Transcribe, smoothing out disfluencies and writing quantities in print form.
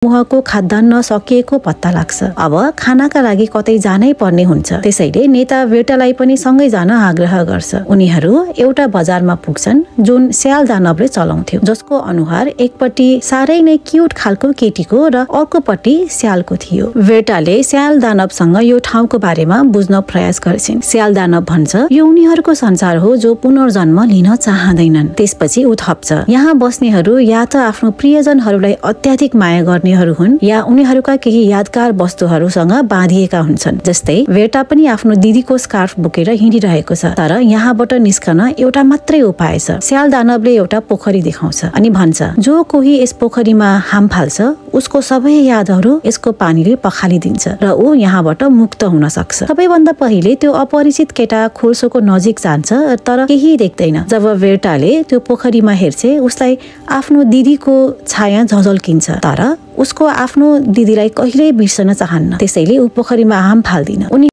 मुहको खाद्यान्न सकिएको पत्ता लाग्छ। अब खानाका लागि कतै जानै पर्ने हुन्छ। त्यसैले नेता वेटालाई पनि सँगै जान आग्रह गर्छ। उनीहरू एउटा बजारमा पुग्छन् जुन स्याल दानवले चलाउँथ्यो, जसको अनुहार एकपट्टि साह्रै नै क्युट खालको केटीको र अर्कोपट्टि स्यालको थियो। वेटाले स्याल दानवसँग यो ठाउँको बारेमा बुझ्न प्रयास गर्छिन्। स्याल दानव भन्छ यो उनीहरूको संसार हो जो पुनर्जन्म लिन चाहँदैनन्। त्यसपछि उ थप्छ, यहाँ बस्नेहरू या त आफ्नो प्रियजनहरूलाई अत्याधिक माया गर्ने हुन् या उनीहरूका केही यादगार वस्तुहरूसँग बाँधिएका हुन्छन्। जस्तै वेटा पनि आफ्नो दिदीको स्कार्फ बोकेर हिँडिरहेको छ, तर यहाँबाट निस्कन एउटा मात्रै उपाय छ। स्याल दानवले एउटा पोखरी देखाउँछ अनि भन्छ जो कोही यस पोखरीमा हाम फाल्छ उसको सबै यादहरू यसको पानीले पखालिदिन्छ र ऊ यहाँबाट मुक्त हुन सक्छ। सबैभन्दा पहिले त्यो अपरिचित केटा खोल्सोको नजिक जान्छ तर केही देख्दैन। जब वेटाले त्यो पोखरीमा हेर्छ उसलाई आफ्नो दिदीको छाया झझल्किन्छ, तर उसको आफ्नो दिदीलाई कहिल्यै बिर्सन चाहन्न। त्यसैले ऊ पोखरीमा हाम फाल्दिन।